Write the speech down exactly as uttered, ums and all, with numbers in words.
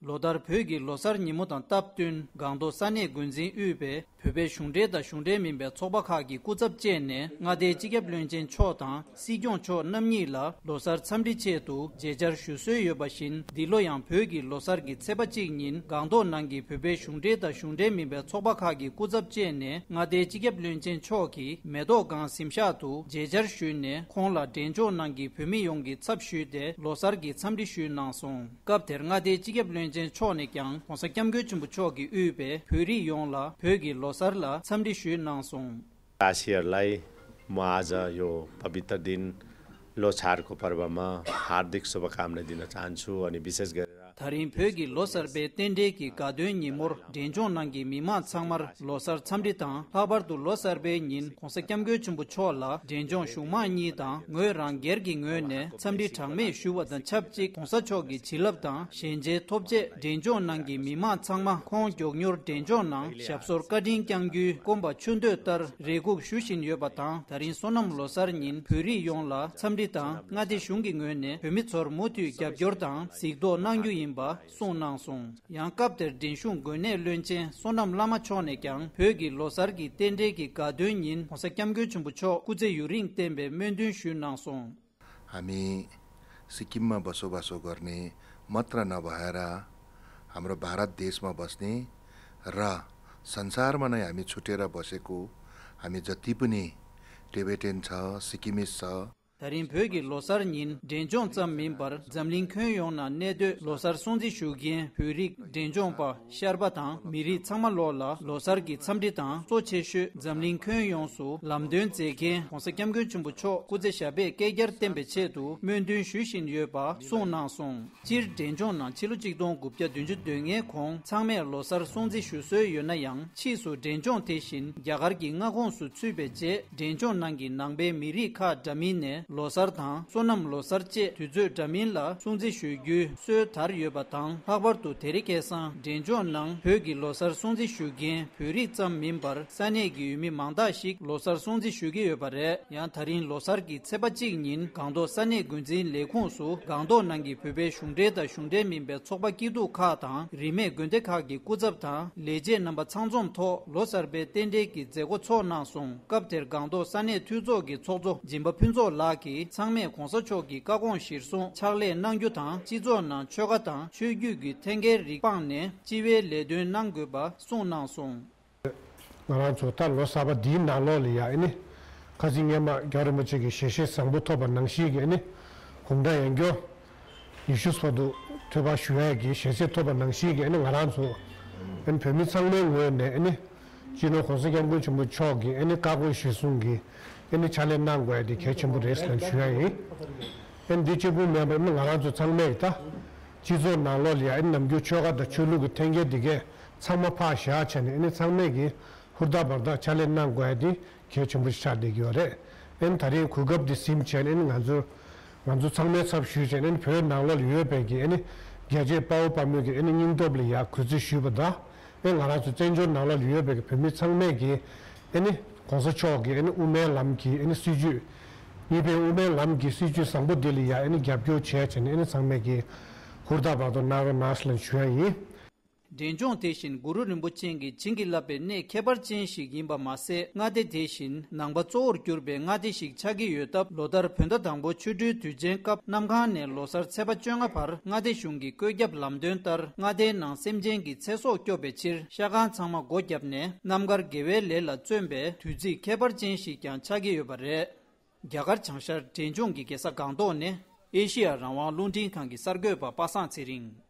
ལོ་ལྟར་བོད་ཀྱི་ལོ་གསར་ཉིན་མོ་དང་སྟབས་བསྟུན་སྒང་ཏོག་ས་གནས་འགོ་འཛིན་དབུས་པའི་བོད་པའི་གཞུང་འབྲེལ་དང་གཞུང་འབྲེལ་མིན་པའི་ཚོགས་པ་ཁག་གི་སྐུ་ཚབ་བཅས་ནས་མངའ་སྡེའི་སྤྱི་ཁྱབ་བློན་ཆེན་མཆོག་དང་སྲིད་སྐྱོང་མཆོག་རྣམ་གཉིས་ལ་ལོ་གསར་འཚམས་འདྲི་ཆེད་དུ་མཇལ་བཅར་ཞུ་སྲོལ་ཡོད་པ་བཞིན། འདི་ལོ་ཡང་བོད་ཀྱི་ལོ་གསར་གྱི་ཚེས་པ་གཅིག་ཉིན་སྒང་ཏོག་ནང་གི་བོད་པའི་གཞུང་འབྲེལ་དང་གཞུང་འབྲེལ་མིན་པའི་ཚོགས་པ་ཁག་གི་སྐུ་ཚབ་བཅས་ནས་མངའ་སྡེའི་སྤྱི་ཁྱབ་བློན་ཆེན་མཆོག་གིས་མེ་ཏོག་སྒང་གཟིམ་ཤག་ཏུ་མཇལ་བཅར་ཞུས་ནས་ཁོང་ལ་འབྲས་ལྗོངས་ནང་གི་བོད་མི་ཡོངས་ཀྱི་ཚབ་ཞུས་ཏེ་ལོ་གསར་གྱི་འཚམས་འདྲི་ཞུས་གནང་སོང་། སྐབས་དེར་མངའ་སྡེའི་སྤྱི་ཁྱབ་བློན་ཆེན་མཆོག་ནས་ཀྱང་༸གོང་ས་༸སྐྱབས་མགོན་ཆེན་པོ་མཆོག་གིས་དབུས་པའི་བོད་རིགས་ཡོངས་ལ་བོད་ཀྱི་ལོ་གསར་ལ་འཚམས་འདྲི་ཞུས་གནང་སོང་། देशवासीहरूलाई म आज यो पवित्र दिन लोसारको पर्वमा हार्दिक शुभकामना दिन चाहन्छु। अनि विशेष गरेर ད་རིང་བོད་ཀྱི་ལོ་གསར་པའི་རྟེན་འབྲེལ་གྱི་དགའ་སྟོན་ཉིན་མོར་འབྲས་ལྗོངས་ནང་གི་མི་མང་ཚང་མར་ལོ་གསར་འཚམས་འདྲི་དང་། ལྷག་པར་དུ་ལོ་གསར་པའི་ཉིན་༸གོང་ས་༸སྐྱབས་མགོན་ཆེན་པོ་མཆོག་ལ་འབྲས་ལྗོངས་གཞུང་མང་གཉིས་དང་ངོས་རང་སྒེར་གྱི་ངོས་ནས་འཚམས་འདྲི་གྲངས་མེད་ཞུ་བ་དང་ཆབས་ཅིག ༸གོང་ས་མཆོག་གི་བྱིན་རླབས་དང་ཞལ་མཇལ་ཐོབ་ཆེད་འབྲས་ལྗོངས་ནང་གི་མི་མང་ཚང་མ་ཁོང་མགྱོགས་མྱུར་འབྲས་ལྗོངས་ནང་ཞབས་སོར་བཀའ་དྲིན་བསྐྱང་རྒྱུའི་སྐོམ་པ་ཆུ་འདོད་ལྟར་རེ་སྒུག་ཞུ་བཞིན་ཡོད་པ་དང་། ད་རིང་སོ་ནམ་ལོ་གསར་ཉིན་བོད་རིགས་ཡོངས་ལ་འཚམས་འདྲི་དང་མངའ་སྡེ་གཞུང་གི་ངོས་ནས་བོད་མི་ཚོར་མུ་མཐུད་རྒྱབ་སྐྱོར་དང་གཟིགས་རྟོག་གནང་རྒྱུ་ཡིན་པ་གསུངས་གནང་སོང་། ཡང་སྐབས་དེར་འབྲིང་གཞུང་དགོན་གནས་བློན་ཆེན་བསོད་ནམས་བླ་མ་མཆོག་ནས་ཀྱང་བོད་ཀྱི་ལོ་གསར་གྱི་རྟེན་འབྲེལ་གྱི་དགའ་སྟོན་ཉིན་༸གོང་ས་༸སྐྱབས་མགོན་ཆེན་པོ་མཆོག་སྐུ་ཚེ་ཡུན་རིང་བརྟན་པའི་སྨོན་འདུན་ཞུས་གནང་སོང་། हामी सिक्किममा बसोबासो गर्ने मात्र नभएर हाम्रो भारत देशमा बस्ने र संसारमा नै हामी छुट्टिएर बसेको हामी जति पनि टिबेटन छ, सिक्किमिज छ, ད་རིང་བོད་ཀྱི་ལོ་གསར་ཉིན་འབྲས་ལྗོངས་ཙམ་མིན་པར་འཛམ་གླིང་ཁྱོན་ཡོངས་ན་གནས་སྡོད་ལོ་གསར་སྲུང་བརྩི་ཞུ་མཁན་བོད་རིགས་འབྲས་ལྗོངས་པ་ཤར་པ་དང་མི་རིགས་ཚང་མ་ལོག་ལ་ལོ་གསར་གྱི་འཚམས་འདྲི་དང་གཙོ་ཆེ་ཤོས་འཛམ་གླིང་ཁྱོན་ཡོངས་སུ་ལམ་སྟོན་མཛད་མཁན་༸གོང་ས་༸སྐྱབས་མགོན་ཆེན་པོ་མཆོག་སྐུ་ཚེ་ཞབས་པད་བསྐལ་བརྒྱར་བརྟན་པའི་ཆེད་དུ་སྨོན་འདུན་ཞུ་བཞིན་ཡོད་པ་གསུངས་གནང་སོང་། སྤྱིར་འབྲས་ལྗོངས་ནང་ཕྱི་ལོ་ཆིག་སྟོང་དགུ་བརྒྱ་བདུན་ཅུ་དོན་ལྔའི་གོང་ཚང་མས་ལོ་གསར་སྲུང་བརྩི་ཞུ་སྲོལ་ཡོད་ན་ཡང་། ཕྱིས་སུ་འབྲས་ལྗོངས་དེ་བཞིན་རྒྱ་གར་གྱི་མངའ་ཁོངས་སུ་ཚུད་པའི་རྗེས། འབྲས་ལྗོངས་ནང་གི་ནང་པའི་མི་རིགས་ཁག་འདྲ་མིན་ནས་ལོ་གསར་དང་བསོད་ནམས་ལོ་གསར་བཅས་དུས་ཚོད་འདྲ་མིན་ལ་སྲུང་བརྩི་ཞུ་རྒྱུའི་སྲོལ་དར་ཡོད་པ་དང་། ལྷག་པར་དུ་དེ་རིང་ཁ་སང་འབྲས་ལྗོངས་ནང་བོད་ཀྱི་ལོ་གསར་སྲུང་བརྩི་ཞུ་མཁན་བོད་རིགས་ཙམ་མིན་པར། ས་གནས་ཀྱི་ཡུལ་མི་མང་དག་ཞིག་ལོ་གསར་སྲུང་བརྩི་ཞུ་གི་ཡོད་པ་རེད། ཡང་ད་རིང་ལོ་གསར་གྱི་ཚེས་པ་གཅིག་ཉིན་སྒང་ཏོག་ས་གནས་འགོ་འཛིན་ལས་ཁུངས་སུ་སྒང་ཏོག་ནང་གི་བོད་པའི་གཞུང་འབྲེལ་དང་གཞུང་འབྲེལ་མིན་པའི་ཚོགས་པ་སྐྱིད་སྡུག་ཁག་དང་རིས་མེད་དགོན་སྡེ་ཁག་གི་སྐུ་ཚབ་དང་ལས་བྱེད་རྣམ་པ་ཚང་འཛོམས་ཐོག་ལོ་གསར་པའི་རྟེན་འབྲེལ་གྱི་མཛད་སྒོ་ཚོགས་གནང་སོང་། སྐབས་དེར་སྒང་ཏོག་ས་གནས་འཐུས་ཚོགས་ཀྱི་ཚོགས་གཙོ་སྦྱིན་པ་ཕུན་ཚོགས་ལགས་ཀྱིས་ཚང་མས་གོང་ས་མཆོག་གི་བཀའ་དགོངས་གཞིར་བཟུང་ཕྱག་ལས་གནང་རྒྱུ་དང་། སྤྱི་ཚོགས་ནང་ཆོལ་ཁ་དང་ཆོས་བརྒྱུད་ཀྱི་འཐེན་འཁྱེར་རིགས་སྤངས་ནས་སྤྱི་བའི་ལས་དོན་གནང་དགོས་པ་གསུངས་གནང་སོང་། ང་རང་ཚོ་ད་ལོ་གསར་པ་འདིའི་ནང་ལོགས་ལ་ཡ་ཨེ་ནི། ཁ་སང་སྔོན་མ་རྒྱལ་བ་རིན་པོ་ཆེ་གི་ཞལ་བཞེས་བཟང་པོ་ཐོབ་པ་ནང་བཞིན་གྱི་ཨེ་ནི། དགུང་གྲངས་ཡང་བསྐྱར་ཉི་ཤུ་བར་དུ་ཐོས་པ་ཞུ་ཡ་གི་ཞལ་བཞེས་ཐོབ་པ་ནང་བཞིན་གྱི་ཨེ་ནི་ང་རང་ཚོ་ཨེ་ནི་བོད་མི་ཚང་མའི་ངོས་ནས་ཨེ་ནི། སྤྱི་ནོར་༸གོང་ས་༸སྐྱབས་མགོན་ཆེན་པོ་མཆོག་གི་ཨེ་ནི་བཀའ་དགོངས་གཞིར་བཟུང་གི་ཨེ་ནི་ཕྱག་ལས་གནང་དགོས་ཡ་དེ་གལ་ཆེན་པོ་རེད་ཟེར་ཞུ་ཡ་ཡིན། ཨེ་ནི་འདི་གཅིག་པུ་མིན་པར་ཨེ་ནི་ང་རང་ཚོ་ཚང་མས་ད་སྤྱི་ཚོགས་ནང་ལོགས་ལ་ཡ་ཨེ་ནི་ནམ་རྒྱུན་ཆོལ་ཁ་དང་ཆོས་ལུགས་ཀྱི་འཐེན་འཁྱེར་འདི་གས། ཚང་མ་ཕར་བཞག་བྱས་ནས་ཨེ་ནི་ཚང་མས་ཀྱི་ཧུར་ཐག་འབད་ཐག་ཕྱག་ལས་གནང་དགོས་ཡ་དེ་གལ་ཆེན་པོ་ཞིག་ཆགས་བསྡད་ཀྱི་ཡོད་རེད། ཨེ་ནི་ད་རིང་གོ་སྐབས་འདི་ཟིན་བྱས་ནས་ཨེ་ནི་ང་ཚོ་ང་ཚོ་ཚང་མའི་ཚབ་ཞུས་བྱས་ནས་ཨེ་ནི་བོད་ནང་ལོགས་ལ་ཡོད་པའི་གི་ཨེ་ནི་རྒྱལ་གཅེས་དཔའ་བོ་དཔའ་མོ་གི་ཨེ་ནི་སྙིང་སྟོབས་ལ་ཡ་གུས་བརྩི་ཞུས་པ་དང་། ཨེ་ང་རང་ཚོ་བཙན་བྱོལ་ནང་ལོགས་ལ་ཡོད་པའི་གི་བོད་མི་ཚང་མས་ཀྱི་ཨེ་ནི་༸གོང་ས་མཆོག་གི་ཨེ་ནི་དབུ་མའི་ལམ་གྱི་ཨེ་ནི་སྲིད་བྱུས། གཉིས་ཕན་དབུ་མའི་ལམ་གྱི་སྲིད་བྱུས་བཟང་པོ་འདི་ལ་ཡ་ཨེ་ནི་རྒྱབ་སྐྱོར་བྱས་བྱས་ནས་ཨེ་ནི་ཚང་མས་ཀྱི་ཧུར་ཐག་འབད་ཐག་གནང་རོགས་གནང་ཟེར་ལབ་ཞུ་ཡ་ཡིན། འབྲས་ལྗོངས་དེ་བཞིན་གུ་རུ་རིན་པོ་ཆེ་གིས་བྱིན་གྱིས་བརླབས་པའི་གནས་ཁྱད་པར་ཅན་ཞིག་ཡིན་པ་མ་ཟད། མངའ་སྡེ་དེ་བཞིན་ནང་པ་གཙོ་བོར་གྱུར་པའི་མངའ་སྡེ་ཞིག་ཆགས་ཀྱི་ཡོད་སྟབས། ལོ་ལྟར་བོད་ཟླ་དང་པོ་ཆོ་འཕྲུལ་དུས་ཆེན་སྐབས་གནམ་གང་ནས་ལོ་གསར་ཚེས་པ་བཅོ་ལྔ་བར་མངའ་སྡེ་གཞུང་གི་བཀོད་ཁྱབ་ལམ་སྟོན་ལྟར། མངའ་སྡེའི་ནང་སེམས་ཅན་གྱི་ཚེ་སྲོག་སྐྱོབ་པའི་ཕྱིར་ཤ་ཁང་ཚང་མ་སྒོ་བརྒྱབ་ནས་རྣམ་དཀར་དགེ་བའི་ལས་ལ་བརྩོན་པའི་དུས་ཚིགས་ཁྱད་པར་ཅན་ཞིག་ཀྱང་ཆགས་ཀྱི་ཡོད་པ་རེད། རྒྱ་གར་བྱང་ཤར་འབྲས་ལྗོངས་ཀྱི་རྒྱལ་ས་སྒང་ཏོག་ནས་ཨེ་ཤེ་ཡ་རང་དབང་རླུང་འཕྲིན་ཁང་གི་གསར་འགོད་པ་པ་སངས་ཚེ་རིང་།